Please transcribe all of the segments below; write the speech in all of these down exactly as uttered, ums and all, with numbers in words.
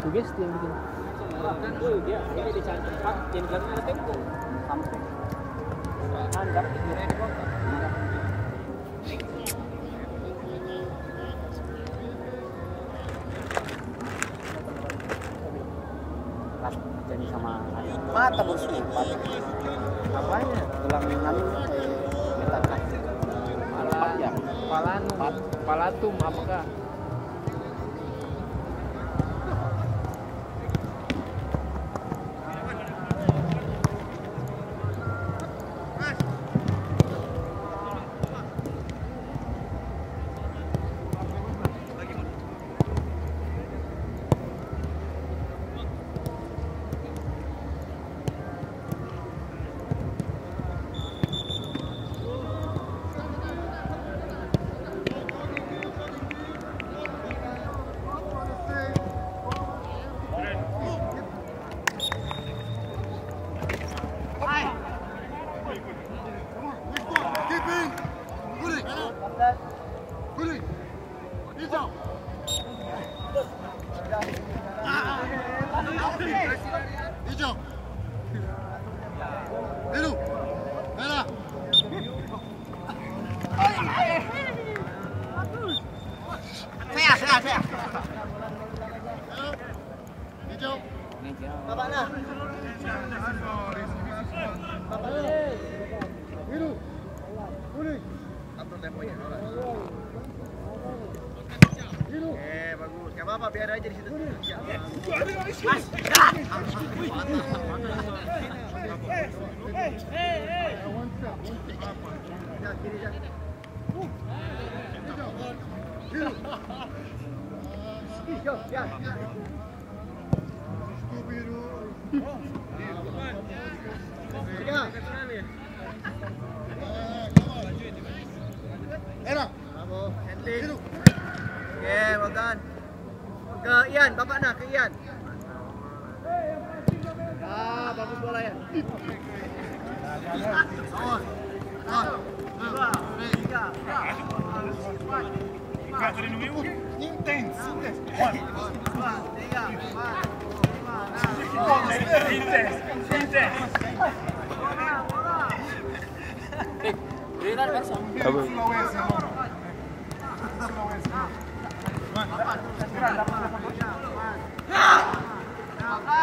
Sugesti yang bikin. Itu dia, dia dicari tempat yang bilang ada tempo. Sampai. Nah, dapat itu. Jadi sama mata bosku. Apanya? Tulang anu, eh, letakkan. Pala-, palanu, palatum apakah? Ijo. Biru. Merah. Saya, saya, saya. Hijau. Bapak nah. Bapak nah. Biru. Kuning. Atur temponya. Biru. Eh, bagus. Gak apa-apa, biar aja di situ. Mas. Ya, kiri, ya. Era. Bravo. Handling. Oke, well done. Ke Ian, bapakna, ke Ian. Ah, bagus bola ya. Dua, tiga, empat, lima. Intense, intense. One. Dua, tiga, empat, lima, enam. Intense, intense. Bola, bola. Apa?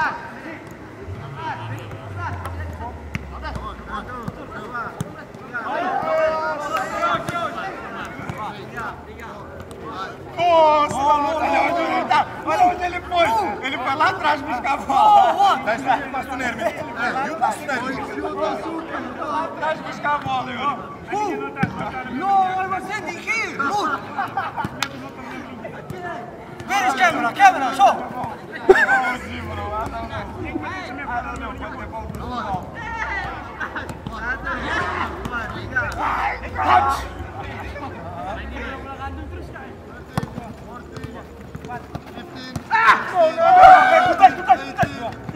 Oh, selamat. Ayo, ayo, ayo. Ayo, ayo, ayo, ayo. Ele foi lá atrás buscar a bola. Mas tu nerme. Ele foi lá atrás buscar a bola. Lá atrás buscar a bola, viu? Uh! No, I was sitting here! Look! Where is camera? Camera, show!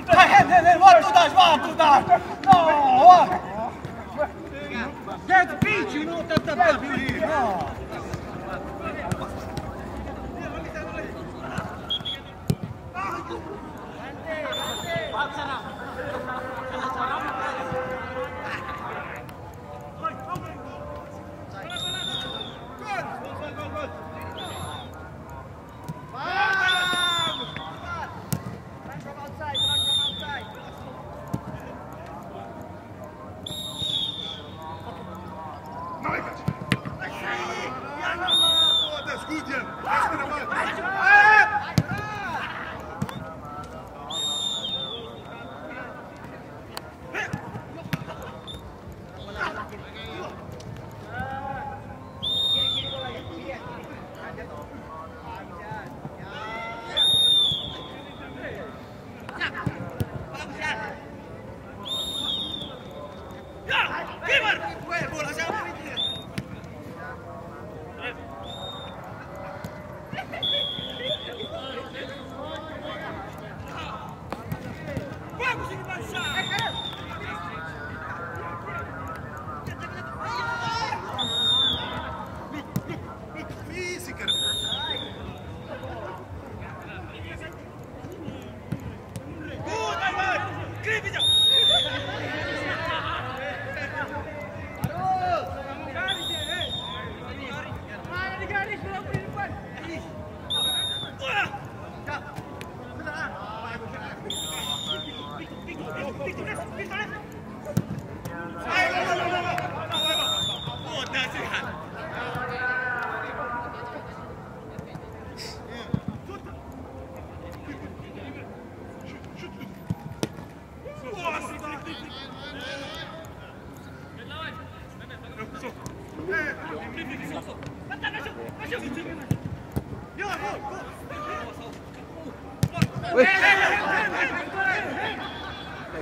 Hey, hey, hey, what to dash, what to dash? No, what? That's beach, you know, that, that, that, no.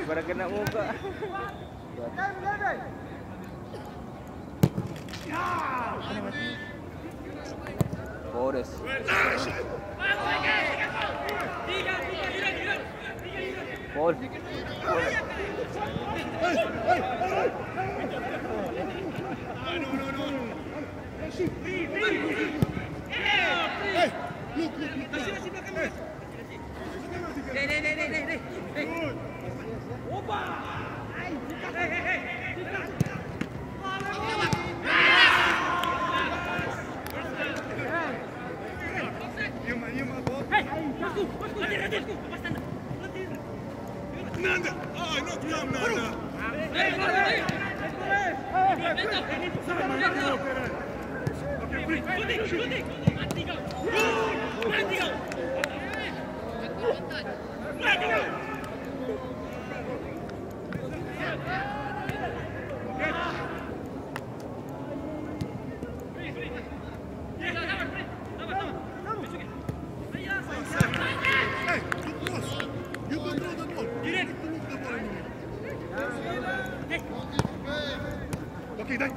Pada kena muka. Boris. Paul. Nanda! Ah, no, come, Nanda! Hey, you cross. You control the ball. You need to move the ball in the middle. Okay, dai.